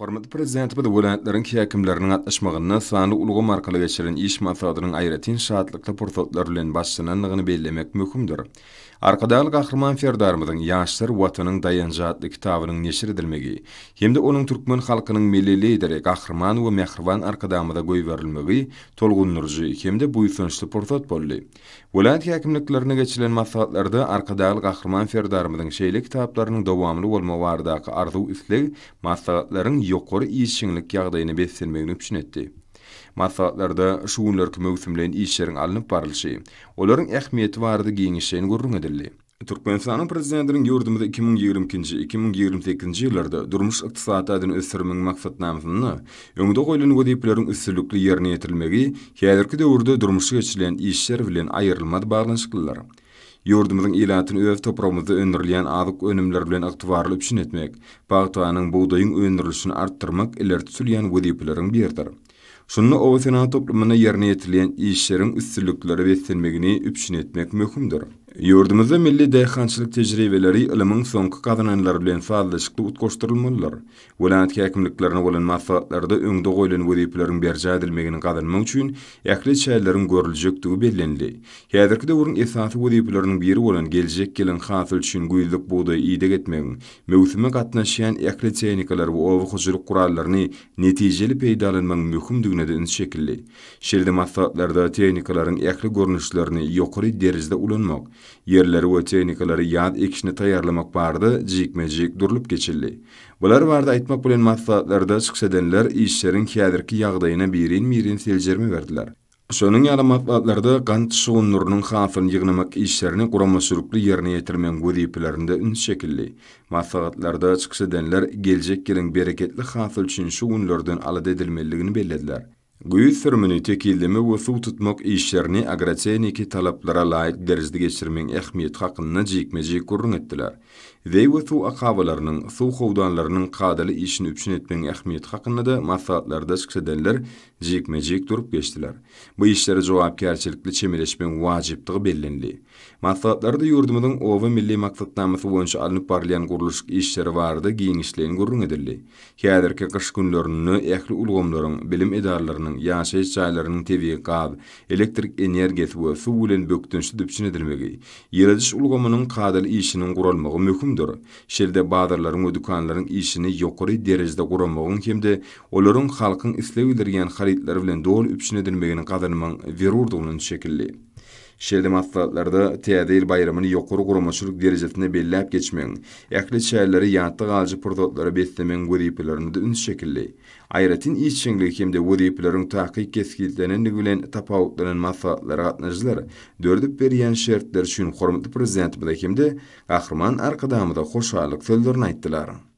Hormatly Prezidentimiz welaýatlaryň häkimleriniň gatnaşmagynda sanly ulgam arkaly geçirilen iş maslahatynyň aýratyn şatlykly pursatlar bilen başlanandygyny bellemek möhümdir. Arkadagly Gahryman Serdarymyzyň Ýaşlar Watanyň daýanjy atly kitabynyň neşir edilmegi hem-de onuň türkmen halkynyň Milli Lideri Gahryman we mähriban Arkadagymyza goýberilmegi tolgundyryjy hem-de buýsançly pursat boldy. Welaýat häkimliklerinde geçirilen maslahatlarda Arkadagly Gahryman Serdarymyzyň şeýle kitaplarynyň dowamly bolmagy baradaky arzuw-isleg maslahatlaryň ýokary işjeňlik ýagdaýyna beslenmegini üpjün etdi. Maslahatlarda şu günlerki möwsümleýin işleriň alnyp barlyşy, olaryň ähmiýeti barada giňişleýin gürrüň edildi. Türkmenistanyň Prezidentiniň ýurdumyzy 2022-nji, 2028-nji ýyllarda durmuş-ykdysady taýdan ösdürmegiň Maksatnamasynda öňde goýlan wezipeleriň üstünlikli ýerine ýetirilmegi häzirki döwürde durmuşa geçirilýän işler bilen aýrylmaz baglanyşyklydyr. Ýurdumyzyň ilatyny öz topragymyzda öndürilýän azyk önümleri bilen ygtybarly üpjün etmek, pagtanyň, bugdaýyň öndürilişini artdyrmak ileri tutulýan wezipeleriň biridir. Şunda oba-senagat toplumynda ýerine ýetirilýän işleriň üstünliklere beslenmegini üpjün etmek möhümdir. Ýurdumyzda milli daýhançylyk tejribeleri ylmyň soňky gazananlary bilen sazlaşykly utgaşdyrylmalydyr. Welaýat häkimliklerine bolan maslahatlarda öňde goýlan wezipeleriň berjaý edilmegini gazanmak üçin ähli çäreleriň görüljekdigi bellenildi. Häzirki döwrüň esasy wezipeleriniň biri bolan geljek ýylyň hasyly üçin güýzlük bugdaýy ideg etmegiň, möwsüme gatnaşýan ähli tehnikalary we oba hojalyk gurallaryny netijeli peýdalanmagyň möhümdigine-de üns çekildi. Şeýle-de maslahatlarda tehnikalaryň ähli görnüşlerini ýokary derejede ulanmak, ýerleri we tehnikalary ýaz ekişine taýýarlamak barada jikme-jik durlup geçildi. Bular barada aýtmak bilen maslahatlarda çykyş edenler işleriň häzirki ýagdaýyna birin-birin seljerme berdiler. Şonuň ýaly maslahatlarda gant şugundyrynyň hasylyny ýygnamak işlerini guramaçylykly ýerine ýetirmegiň wezipelerinde üns çekildi. Maslahatlarda çykyş edenler geljek ýylyň bereketli hasyly üçin şu günlerden alada edilmelidigini bellediler. Güýz sürümini tekizleme we suw tutmak işlerini agrotehniki talaplara laýyk derejede geçirmegiň ähmiýeti hakynda jikme-jik gürrüň etdiler. Zeý we suw akabalarynyň, suw howdanlarynyň kadaly işini üpjün etmegiň ähmiýeti hakynda-da maslahatlarda çykyş edenler jikme-jik durup geçdiler. Bu işlere jogapkärçilikli çemeleşmegiň wajypdygy bellenildi. Maslahatlarda ýurdumyzyň Oba milli maksatnamasy boýunça alnyp barylýan gurluşyk işleri barada giňişleýin gürrüň edildi. Häzirki gyş günlerinde ähli ulgamlaryň, bilim edaralarynyň, ýaşaýyş jaýlarynyň tebigy gaz, elektrik energiýasy we suw bilen bökdençsiz üpjün edilmegi, ýyladyş ulgamynyň kadaly işiniň guralmagy möhümdir. Şeýle-de bazarlaryň we dükanlaryň işini ýokary derejede guramagyň hem-de olaryň halkyň isleg bildirýän harytlary bilen doly üpjün edilmegini gazanmagyň zerurdygyna üns çekildi. Şeýle maslahatlarda Täze ýyl baýramyny ýokary guramaçylyk derejesinde belläp geçmegiň, ähli çäreleri ýatda galyjy pursatlara beslemegiň wezipelerine-de üns çekildi. Aýratyn işjeňligi hem-de wezipeleriň takyk kesgitlenendigi bilen tapawutlanan maslahatlara gatnaşyjylar döredip berýän şertler üçin hormatly Prezidentimize hem-de Gahryman Arkadagymyza hoşallyk sözlerini aýtdylar.